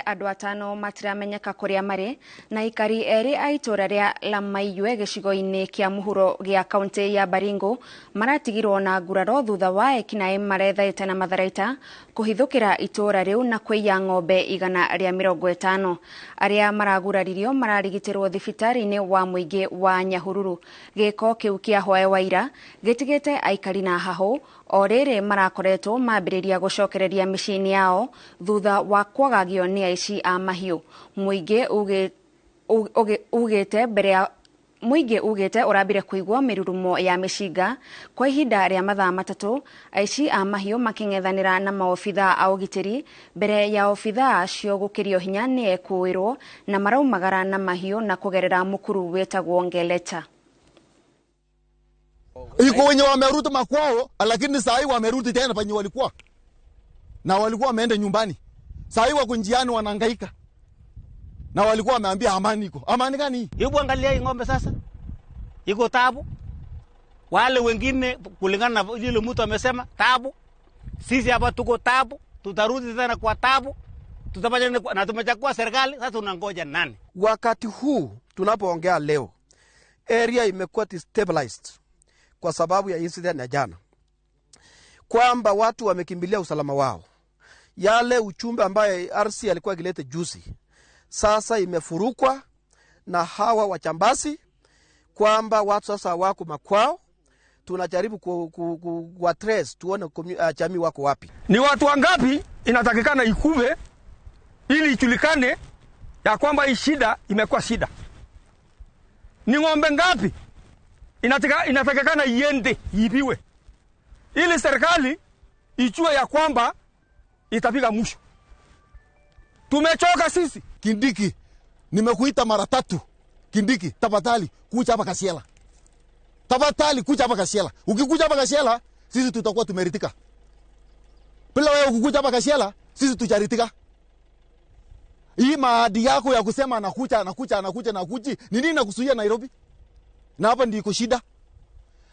Andũ atano matiramenyeka kũrĩa marĩ na aikari erĩ a itũra rĩa Lamaiywe gĩcigo-inĩ kĩa mũhuro gĩa kaunti ya Baringo maratigirwo na nguraro thutha wa ekinaĩ marethaĩte na matharaita kũhithũkĩra itũra rĩu na kũiya ng'ombe 150. Arĩa maraguraririo mararigitĩrwo thibitarĩ-inĩ wa mũingĩ wa Nyahururu. Gĩko kĩu kĩa hwaĩ wa ira gĩtigĩte aikari na hahũ o rĩrĩ marakoretwo mambĩrĩria gũcokereria mĩciĩ-inĩ yao thutha wa kwagagio nĩ aici a mahiũ. Mũingĩ ugĩte mbere ya mũingĩ ugĩte ũrambire kũigua mĩrurumo ya mĩcinga kwa ihinda rĩa mathaa 3, aici a mahiũ makĩng'ethanĩra na maobithaa a ũgitĩri mbere ya obithaa acio gũkĩrio hinya nĩ ekũĩrwo na maraumagara na mahiũ na kũgerera mũkuru wĩtagwo Ngeleta. Iko wenye wamerudi makwao, lakini saa hii wamerudi tena penye walikuwa, na walikuwa wameenda nyumbani. Saa hii wako njiani wanahangaika, na walikuwa wameambia amani iko. Amani gani? Hebu angalia hii ng'ombe sasa, iko tabu. Wale wengine kulingana na yule mtu amesema tabu. Sisi hapa tuko tabu, tutarudi tena kwa tabu. Tutafanya nini? Na tumechagua serikali, sasa tunangoja nani? Wakati huu tunapoongea leo, area imekuwa destabilized kwa sababu ya incident ya jana, kwamba watu wamekimbilia usalama wao. Yale uchumbe ambaye RC alikuwa akileta juzi sasa imefurukwa na hawa wachambasi, kwamba watu sasa wako makwao. Tunajaribu ku trace tuone jamii wako wapi. Ni watu wangapi inatakikana ikuve ili ijulikane ya kwamba hii shida imekuwa shida. Ni ng'ombe ngapi inatakikana iende iibiwe ili serikali ijue ya kwamba itapiga mwisho. Tumechoka sisi. Kindiki, nimekuita mara 3. Kindiki, tafadhali kuja hapa Kasiela. Tafadhali kuja hapa Kasiela. Ukikuja hapa Kasiela, sisi tutakuwa tumeritika. Bila wewe kukuja hapa Kasiela, sisi tujaritika. Hii maadi yako ya kusema anakuja, anakuja, anakuja, anakuji, ni nini nakusuia Nairobi? Na hapa ndiko shida.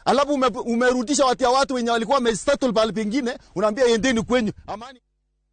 Alafu umerudisha watu wenye walikuwa wamesettle pale pengine, unaambia endeni kwenyu. Amani.